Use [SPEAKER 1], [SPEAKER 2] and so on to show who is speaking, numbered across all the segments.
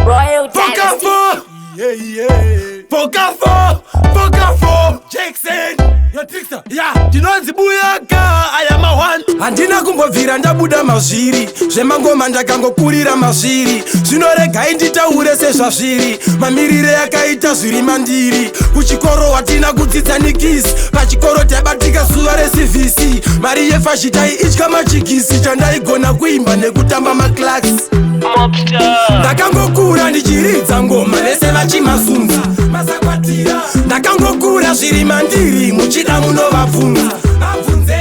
[SPEAKER 1] Royal Dynasty.
[SPEAKER 2] Pokafo! Yeah, yeah. Pokafo! Pokafo! Jackson! Yo, Trickster. Yeah, ndinonzi Buyaka, I am a one. Handina kumbobvira ndabuda mazviri, zvemangoma ndakangokurira mazviri. Zvinoregai nditaure sezvazviri, mamirire akaita zviri mandiri. Kuchikoro watina kudzidza nikisi, pachikoro taibatika zuva resivhisi. Mari yefashi taiitya machikisi, chandaigona kuimba nekutamba maclax. Ndakangokura ndichiridza ngoma, vese vachimazunza masakwatira. Ndakangokura zviri mandiri, muchida munovabvunza.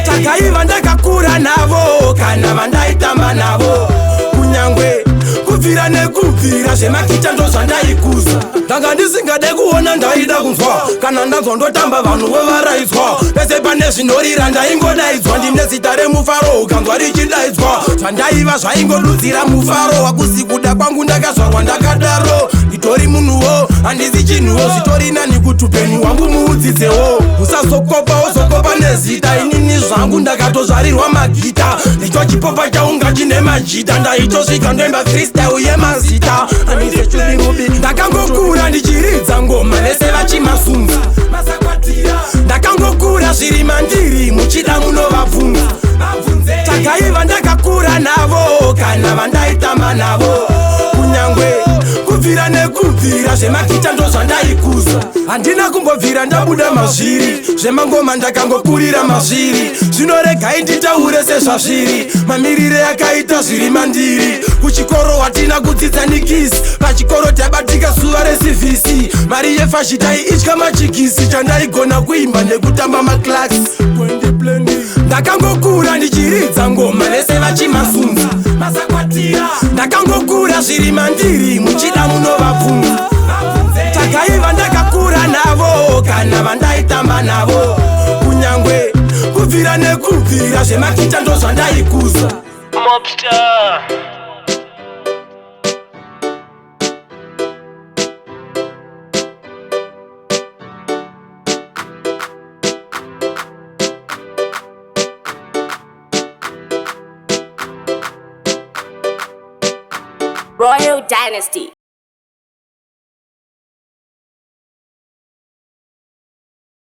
[SPEAKER 2] Takaiva ndakakura navo, kana vandaitamba navo, kunyangwe kubvira nekubvira zvemakita ndo zvandaikuza. Ndanga ndisingade kuona, ndaida kunzwa. Kana ndanzwa ndotamba, vanhu vovaraidzwa. Pese pane zvinorira ndaingodaidzwa. Ndine zita remufaro, ukanzwa richidaidzwa, zvandaiva zvaingodudzira mufaro. Wakusi kuda kwangu, ndakazvarwa ndakadaro. Nditori munhuwo, handisi chinhuwo. Zvitori nani kuti upenyu hwangu muudzidzewo. Usazokopa, uzokopa nezita. Inini zvangu ndakatozvarirwa magita, ndicho chipopa chaunga chine majita. Ndaitosvika ndoimba freestyle yemazita. Ndakangokura ndichiridza ngoma, vese vachimazunza. Ndakangokura zviri mandiri, muchida munovabvunza. Takaiva ndakakura navo, kana vandaitamba navo, kunyangwe kubvira nekubvira zvemakita ndo zvandaikuza. Handina kumbobvira ndabuda mazviri, zvemangoma ndakangokurira mazviri. Zvinoregai nditaure sezvazviri, mamirire akaita zviri mandiri. Kuchikoro watina kudzidza nikisi, pachikoro taibatika zuva resivhisi. Mari yefashi taiitya machikisi, chandaigona kuimba nekutamba maclax. Ndakangokura ndichiridza ngoma, vese vachimazunza. Ndakangokura zviri mandiri, muchida munovabvunza. Takaiva ndakakura navo, kana vandaitamba navo, kunyangwe kubvira nekubvira zvemakita ndo zvandaikuza.
[SPEAKER 3] Mobster.
[SPEAKER 1] Royal Dynasty.